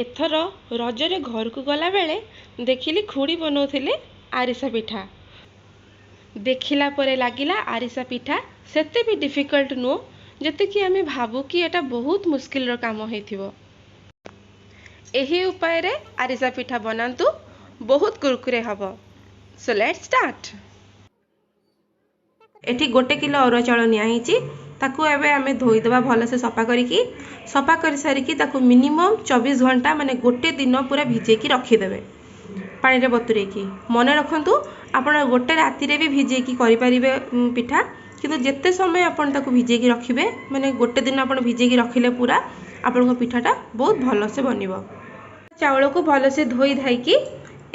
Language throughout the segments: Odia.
ଏଥର ରଜରେ ଘରକୁ ଗଲାବେଳେ ଦେଖିଲି ଖୁଡ଼ି ବନାଉଥିଲେ ଆରିସା ପିଠା। ଦେଖିଲା ପରେ ଲାଗିଲା ଆରିସା ପିଠା ସେତେ ବି ଡିଫିକଲ୍ଟ ନୁହଁ, ଯେତିକି ଆମେ ଭାବୁ କି ଏଇଟା ବହୁତ ମୁସ୍କିଲର କାମ ହେଇଥିବ। ଏହି ଉପାୟରେ ଆରିସା ପିଠା ବନାନ୍ତୁ, ବହୁତ କୁରକୁରେ ହେବ। So let's start. ଏଠି 1 କିଲୋ ଅରୁଆ ଚାଉଳ ନିଆହେଇଛି। ତାକୁ ଏବେ ଆମେ ଧୋଇଦେବା ଭଲସେ ସଫା କରିକି। ସଫା କରିସାରିକି ତାକୁ ମିନିମମ୍ 24 ଘଣ୍ଟା, ମାନେ ଗୋଟେ ଦିନ ପୁରା ଭିଜେଇକି ରଖିଦେବେ ପାଣିରେ ବତୁରେଇକି। ମନେ ରଖନ୍ତୁ, ଆପଣ ଗୋଟେ ରାତିରେ ବି ଭିଜେଇକି କରିପାରିବେ ପିଠା, କିନ୍ତୁ ଯେତେ ସମୟ ଆପଣ ତାକୁ ଭିଜେଇକି ରଖିବେ, ମାନେ ଗୋଟେ ଦିନ ଆପଣ ଭିଜେଇକି ରଖିଲେ ପୁରା ଆପଣଙ୍କ ପିଠାଟା ବହୁତ ଭଲସେ ବନିବ। ଚାଉଳକୁ ଭଲସେ ଧୋଇ ଧାଇକି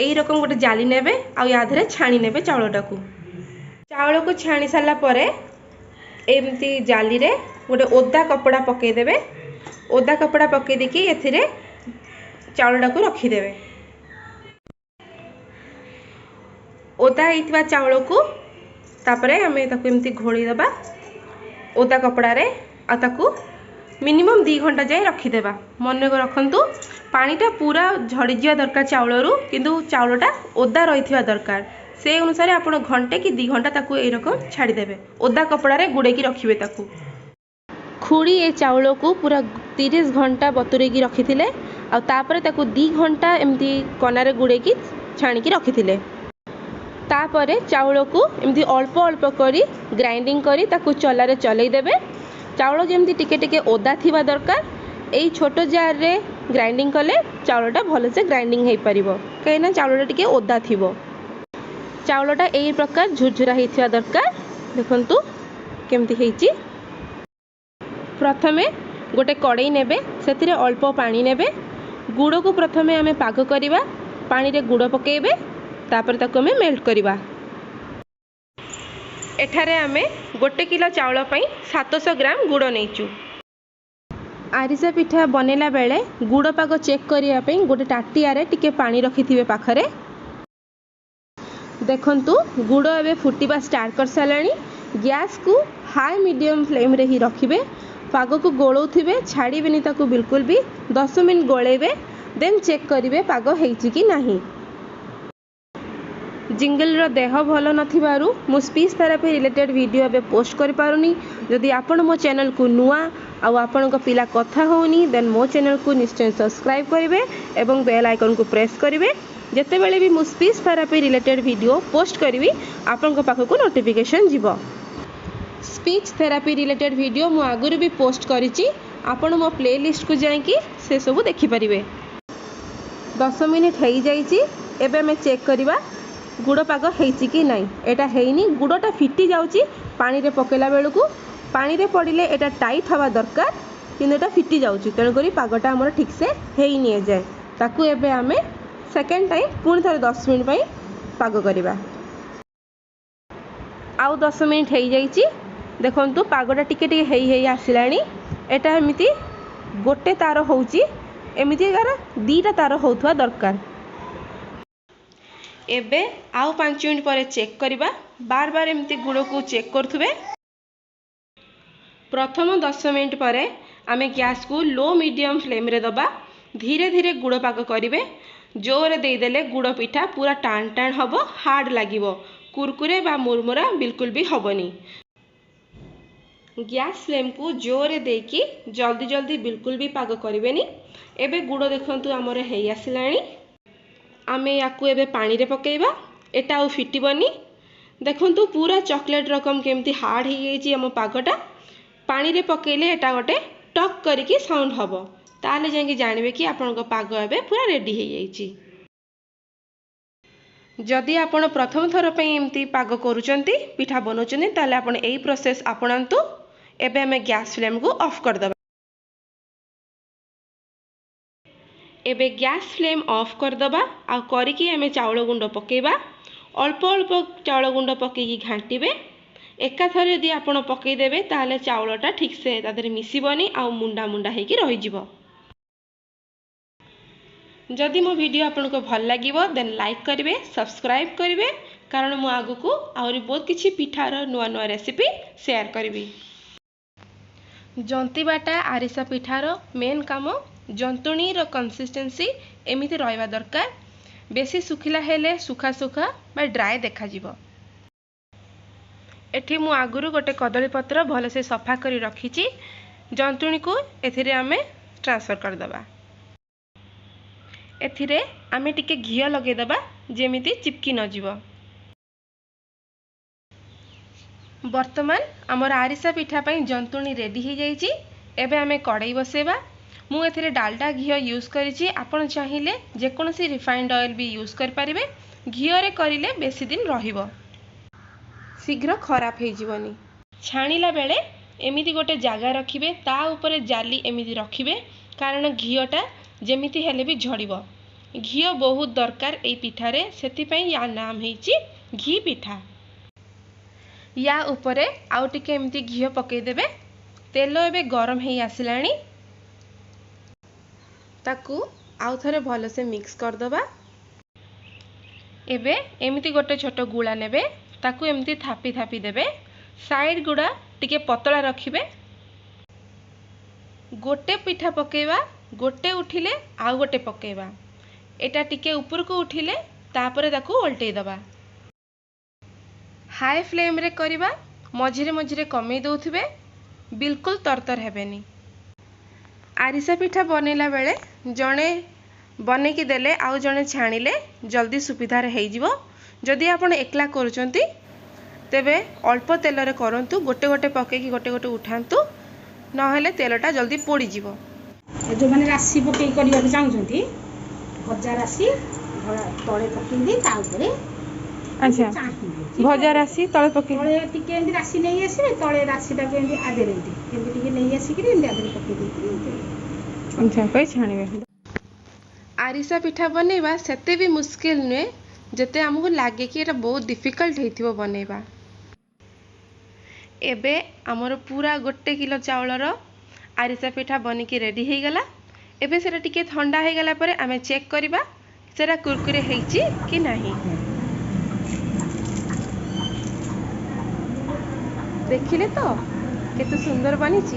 ଏଇରକମ ଗୋଟେ ଜାଲି ନେବେ ଆଉ ୟା ଦେହରେ ଛାଣି ନେବେ ଚାଉଳଟାକୁ। ଚାଉଳକୁ ଛାଣି ସାରିଲା ପରେ ଏମିତି ଜାଲିରେ ଗୋଟେ ଓଦା କପଡ଼ା ପକାଇଦେବେ। ଓଦା କପଡ଼ା ପକାଇ ଦେଇକି ଏଥିରେ ଚାଉଳଟାକୁ ରଖିଦେବେ। ଓଦା ହେଇଥିବା ଚାଉଳକୁ ତାପରେ ଆମେ ତାକୁ ଏମିତି ଘୋଡ଼େଇ ଦେବା ଓଦା କପଡ଼ାରେ ଆଉ ତାକୁ ମିନିମମ୍ 2 ଘଣ୍ଟା ଯାଏଁ ରଖିଦେବା। ମନେ ରଖନ୍ତୁ, ପାଣିଟା ପୁରା ଝଡ଼ିଯିବା ଦରକାର ଚାଉଳରୁ, କିନ୍ତୁ ଚାଉଳଟା ଓଦା ରହିଥିବା ଦରକାର। ସେ ଅନୁସାରେ ଆପଣ ଘଣ୍ଟେ କି 2 ଘଣ୍ଟା ତାକୁ ଏଇରକମ ଛାଡ଼ିଦେବେ, ଓଦା କପଡ଼ାରେ ଗୁଡ଼େଇକି ରଖିବେ ତାକୁ। ଖୁଡ଼ି ଏ ଚାଉଳକୁ ପୁରା 30 ଘଣ୍ଟା ବତୁରେଇକି ରଖିଥିଲେ ଆଉ ତାପରେ ତାକୁ 2 ଘଣ୍ଟା ଏମିତି କନାରେ ଗୁଡ଼େଇକି ଛାଣିକି ରଖିଥିଲେ। ତାପରେ ଚାଉଳକୁ ଏମିତି ଅଳ୍ପ ଅଳ୍ପ କରି ଗ୍ରାଇଣ୍ଡିଙ୍ଗ କରି ତାକୁ ଚଲାରେ ଚଲେଇ ଦେବେ। ଚାଉଳ ଯେମିତି ଟିକେ ଟିକେ ଓଦା ଥିବା ଦରକାର। ଏଇ ଛୋଟ ଜାର୍ରେ ଗ୍ରାଇଣ୍ଡିଙ୍ଗ କଲେ ଚାଉଳଟା ଭଲସେ ଗ୍ରାଇଣ୍ଡିଙ୍ଗ ହେଇପାରିବ, କାହିଁକିନା ଚାଉଳଟା ଟିକେ ଓଦା ଥିବ। ଚାଉଳଟା ଏଇ ପ୍ରକାର ଝୁରଝୁରା ହେଇଥିବା ଦରକାର। ଦେଖନ୍ତୁ କେମିତି ହେଇଛି। ପ୍ରଥମେ ଗୋଟେ କଡ଼େଇ ନେବେ, ସେଥିରେ ଅଳ୍ପ ପାଣି ନେବେ। ଗୁଡ଼କୁ ପ୍ରଥମେ ଆମେ ପାଗ କରିବା। ପାଣିରେ ଗୁଡ଼ ପକାଇବେ, ତାପରେ ତାକୁ ଆମେ ମେଲ୍ଟ କରିବା। ଏଠାରେ ଆମେ 1 କିଲୋ ଚାଉଳ ପାଇଁ 700 ଗ୍ରାମ ଗୁଡ଼ ନେଇଛୁ। ଆରିସା ପିଠା ବନେଇଲା ବେଳେ ଗୁଡ଼ ପାଗ ଚେକ୍ କରିବା ପାଇଁ ଗୋଟେ ତାଟିଆରେ ଟିକେ ପାଣି ରଖିଥିବେ ପାଖରେ। ଦେଖନ୍ତୁ, ଗୁଡ଼ ଏବେ ଫୁଟିବା ଷ୍ଟାର୍ଟ କରିସାରିଲାଣି। ଗ୍ୟାସ୍କୁ ହାଇ ମିଡ଼ିୟମ୍ ଫ୍ଲେମ୍ରେ ହିଁ ରଖିବେ। ପାଗକୁ ଗୋଳଉଥିବେ, ଛାଡ଼ିବେନି ତାକୁ ବିଲକୁଲ ବି। 10 ମିନିଟ୍ ଗୋଳେଇବେ, ଦେନ୍ ଚେକ୍ କରିବେ ପାଗ ହେଇଛି କି ନାହିଁ। ଜିଙ୍ଗଲର ଦେହ ଭଲ ନଥିବାରୁ ମୁଁ ସ୍ପିଚ୍ ଥେରାପି ରିଲେଟେଡ଼୍ ଭିଡ଼ିଓ ଏବେ ପୋଷ୍ଟ କରିପାରୁନି। ଯଦି ଆପଣ ମୋ ଚ୍ୟାନେଲକୁ ନୂଆ ଆଉ ଆପଣଙ୍କ ପିଲା କଥା ହେଉନି, ଦେନ୍ ମୋ ଚ୍ୟାନେଲକୁ ନିଶ୍ଚୟ ସବସ୍କ୍ରାଇବ୍ କରିବେ ଏବଂ ବେଲ୍ ଆଇକନ୍କୁ ପ୍ରେସ୍ କରିବେ। ଯେତେବେଳେ ବି ମୁଁ speech therapy related video post କରିବି, ଆପଣଙ୍କ ପାଖକୁ ନୋଟିଫିକେସନ୍ ଯିବ। ସ୍ପିଚ୍ ଥେରାପି ରିଲେଟେଡ଼୍ ଭିଡ଼ିଓ ମୁଁ ଆଗରୁ ବି ପୋଷ୍ଟ କରିଛି, ଆପଣ ମୋ ପ୍ଲେ ଲିଷ୍ଟକୁ ଯାଇକି ସେସବୁ ଦେଖିପାରିବେ। 10 ମିନିଟ୍ ହେଇଯାଇଛି। ଏବେ ଆମେ ଚେକ୍ କରିବା ଗୁଡ଼ ପାଗ ହେଇଛି କି ନାହିଁ। ଏଇଟା ହେଇନି, ଗୁଡ଼ଟା ଫିଟି ଯାଉଛି ପାଣିରେ ପକାଇଲା ବେଳକୁ। ପାଣିରେ ପଡ଼ିଲେ ଏଇଟା ଟାଇଟ୍ ହେବା ଦରକାର, କିନ୍ତୁ ଏଇଟା ଫିଟି ଯାଉଛି, ତେଣୁକରି ପାଗଟା ଆମର ଠିକ୍ସେ ହେଇନି ଏଯାଏଁ। ତାକୁ ଏବେ ଆମେ ସେକେଣ୍ଡ ଟାଇମ୍ ପୁଣି ଥରେ 10 ମିନିଟ୍ ପାଇଁ ପାଗ କରିବା। ଆଉ 10 ମିନିଟ୍ ହେଇଯାଇଛି। ଦେଖନ୍ତୁ, ପାଗଟା ଟିକେ ଟିକେ ହେଇ ହେଇ ଆସିଲାଣି। ଏଇଟା ଏମିତି ଗୋଟେ ତାର ହେଉଛି, ଏମିତି ତାର 2ଟା ତାର ହେଉଥିବା ଦରକାର। ଏବେ ଆଉ 5 ମିନିଟ୍ ପରେ ଚେକ୍ କରିବା। ବାର ବାର ଏମିତି ଗୁଡ଼କୁ ଚେକ୍ କରୁଥିବେ। ପ୍ରଥମ 10 ମିନିଟ୍ ପରେ ଆମେ ଗ୍ୟାସ୍କୁ ଲୋ ମିଡ଼ିୟମ୍ ଫ୍ଲେମ୍ରେ ଦେବା। ଧୀରେ ଧୀରେ ଗୁଡ଼ ପାଗ କରିବେ। ଜୋରରେ ଦେଇଦେଲେ ଗୁଡ଼ ପିଠା ପୁରା ଟାଣ ଟାଣ ହେବ, ହାର୍ଡ଼ ଲାଗିବ, କୁରକୁରେ ବା ମୁରମୁରା ବିଲକୁଲ ବି ହେବନି। ଗ୍ୟାସ୍ ଫ୍ଲେମ୍କୁ ଜୋରରେ ଦେଇକି ଜଲ୍ଦି ଜଲ୍ଦି ବିଲକୁଲ ବି ପାଗ କରିବେନି। ଏବେ ଗୁଡ଼ ଦେଖନ୍ତୁ ଆମର ହେଇ ଆସିଲାଣି। ଆମେ ୟାକୁ ଏବେ ପାଣିରେ ପକାଇବା, ଏଟା ଆଉ ଫିଟିବନି। ଦେଖନ୍ତୁ, ପୁରା ଚକୋଲେଟ୍ ରକମ କେମିତି ହାର୍ଡ଼ ହେଇଯାଇଛି ଆମ ପାଗଟା। ପାଣିରେ ପକାଇଲେ ଏଟା ଗୋଟେ ଟକ୍ କରିକି ସାଉଣ୍ଡ ହେବ, ତାହେଲେ ଯାଇକି ଜାଣିବେ କି ଆପଣଙ୍କ ପାଗ ଏବେ ପୁରା ରେଡ଼ି ହେଇଯାଇଛି। ଯଦି ଆପଣ ପ୍ରଥମ ଥର ପାଇଁ ଏମିତି ପାଗ କରୁଛନ୍ତି, ପିଠା ବନାଉଛନ୍ତି, ତାହେଲେ ଆପଣ ଏଇ ପ୍ରୋସେସ୍ ଆପଣାନ୍ତୁ। ଏବେ ଆମେ ଗ୍ୟାସ୍ ଫ୍ଲେମ୍କୁ ଅଫ୍ କରିଦେବା। ଏବେ ଗ୍ୟାସ୍ ଫ୍ଲେମ୍ ଅଫ୍ କରିଦେବା ଆଉ କରିକି ଆମେ ଚାଉଳ ଗୁଣ୍ଡ ପକାଇବା। ଅଳ୍ପ ଅଳ୍ପ ଚାଉଳ ଗୁଣ୍ଡ ପକାଇକି ଘାଣ୍ଟିବେ। ଏକାଥରେ ଯଦି ଆପଣ ପକାଇଦେବେ, ତାହେଲେ ଚାଉଳଟା ଠିକ୍ସେ ତା ଦେହରେ ମିଶିବନି ଆଉ ମୁଣ୍ଡା ମୁଣ୍ଡା ହେଇକି ରହିଯିବ। ଯଦି ମୋ ଭିଡ଼ିଓ ଆପଣଙ୍କୁ ଭଲ ଲାଗିବ, ଦେନ୍ ଲାଇକ୍ କରିବେ, ସବସ୍କ୍ରାଇବ୍ କରିବେ, କାରଣ ମୁଁ ଆଗକୁ ଆହୁରି ବହୁତ କିଛି ପିଠାର ନୂଆ ନୂଆ ରେସିପି ସେୟାର କରିବି। ଜନ୍ତିବାଟା ଆରିସା ପିଠାର ମେନ୍ କାମ। ଜନ୍ତୁଣୀର କନସିଷ୍ଟେନ୍ସି ଏମିତି ରହିବା ଦରକାର। ବେଶୀ ଶୁଖିଲା ହେଲେ ଶୁଖା ଶୁଖା ବା ଡ୍ରାଏ ଦେଖାଯିବ। ଏଠି ମୁଁ ଆଗରୁ ଗୋଟେ କଦଳୀ ପତ୍ର ଭଲସେ ସଫା କରି ରଖିଛି। ଜନ୍ତୁଣୀକୁ ଏଥିରେ ଆମେ ଟ୍ରାନ୍ସଫର୍ କରିଦେବା। ଏଥିରେ ଆମେ ଟିକେ ଘିଅ ଲଗାଇଦେବା, ଯେମିତି ଚିପକି ନଯିବ। ବର୍ତ୍ତମାନ ଆମର ଆରିସା ପିଠା ପାଇଁ ଜନ୍ତୁଣୀ ରେଡ଼ି ହେଇଯାଇଛି। ଏବେ ଆମେ କଡ଼େଇ ବସେଇବା। ମୁଁ ଏଥିରେ ଡାଲଡା ଘିଅ ୟୁଜ୍ କରିଛି। ଆପଣ ଚାହିଁଲେ ଯେକୌଣସି ରିଫାଇଣ୍ଡ ଅଏଲ୍ ବି ୟୁଜ୍ କରିପାରିବେ। ଘିଅରେ କରିଲେ ବେଶୀ ଦିନ ରହିବ, ଶୀଘ୍ର ଖରାପ ହେଇଯିବନି। ଛାଣିଲା ବେଳେ ଏମିତି ଗୋଟେ ଜାଗା ରଖିବେ, ତା ଉପରେ ଜାଲି ଏମିତି ରଖିବେ, କାରଣ ଘିଅଟା ଯେମିତି ହେଲେ ବି ଝଡ଼ିବ। ଘିଅ ବହୁତ ଦରକାର ଏଇ ପିଠାରେ, ସେଥିପାଇଁ ୟା ନାମ ହେଇଛି ଘି ପିଠା। ୟା ଉପରେ ଆଉ ଟିକେ ଏମିତି ଘିଅ ପକାଇଦେବେ। ତେଲ ଏବେ ଗରମ ହେଇ ଆସିଲାଣି, ତାକୁ ଆଉ ଥରେ ଭଲସେ ମିକ୍ସ କରିଦେବା। ଏବେ ଏମିତି ଗୋଟେ ଛୋଟ ଗୁଳା ନେବେ, ତାକୁ ଏମିତି ଥାପି ଥାପି ଦେବେ। ସାଇଡ଼୍ ଗୁଡ଼ା ଟିକେ ପତଳା ରଖିବେ। ଗୋଟେ ପିଠା ପକାଇବା, ଗୋଟେ ଉଠିଲେ ଆଉ ଗୋଟେ ପକାଇବା। ଏଇଟା ଟିକେ ଉପରକୁ ଉଠିଲେ ତାପରେ ତାକୁ ଓଲଟେଇ ଦେବା। ହାଇ ଫ୍ଲେମ୍ରେ କରିବା, ମଝିରେ ମଝିରେ କମେଇ ଦେଉଥିବେ, ବିଲକୁଲ ତରତର ହେବେନି। ଆରିସା ପିଠା ବନେଇଲା ବେଳେ ଜଣେ ବନେଇକି ଦେଲେ ଆଉ ଜଣେ ଛାଣିଲେ ଜଲ୍ଦି ସୁବିଧାରେ ହେଇଯିବ। ଯଦି ଆପଣ ଏକଲା କରୁଛନ୍ତି, ତେବେ ଅଳ୍ପ ତେଲରେ କରନ୍ତୁ, ଗୋଟେ ଗୋଟେ ପକେଇକି ଗୋଟେ ଗୋଟେ ଉଠାନ୍ତୁ, ନହେଲେ ତେଲଟା ଜଲ୍ଦି ପୋଡ଼ିଯିବ। ଯେଉଁମାନେ ରାଶି ପକେଇ କରିବାକୁ ଚାହୁଁଛନ୍ତି, ଭଜା ରାଶି ତଳେ ପକେଇ ଦେଇ ତା ଉପରେ। ଆଚ୍ଛା। ଚାହିଁବେ। ଭଜା ରାଶି ତଳେ ପକେଇ ତଳେ ଟିକେ ଏମିତି ରାଶି ନେଇ ଆସିବେ, ତଳେ ରାଶିଟାକୁ ଏମିତି ଆଦେରେ ଏମିତି ଏମିତି ଟିକେ ନେଇ ଆସିକିରି ଏମିତି ଆଦେରେ ପକେଇ ଦେଇକିରି ଏମିତି। ଆଚ୍ଛା, କହି ଛାଣିବେ। ଆରିସା ପିଠା ବନେଇବା ସେତେ ବି ମୁସ୍କିଲ ନୁହେଁ, ଯେତେ ଆମକୁ ଲାଗେ କି ଏଇଟା ବହୁତ ଡିଫିକଲ୍ଟ ହେଇଥିବ ବନେଇବା। ଏବେ ଆମର ପୁରା 1 କିଲୋ ଚାଉଳର ଆରିସା ପିଠା ବନିକି ରେଡ଼ି ହେଇଗଲା। ଏବେ ସେଟା ଟିକେ ଥଣ୍ଡା ହେଇଗଲା ପରେ ଆମେ ଚେକ୍ କରିବା ସେଟା କୁରକୁରେ ହେଇଛି କି ନାହିଁ। ଦେଖିଲେ ତ କେତେ ସୁନ୍ଦର ବନିଛି।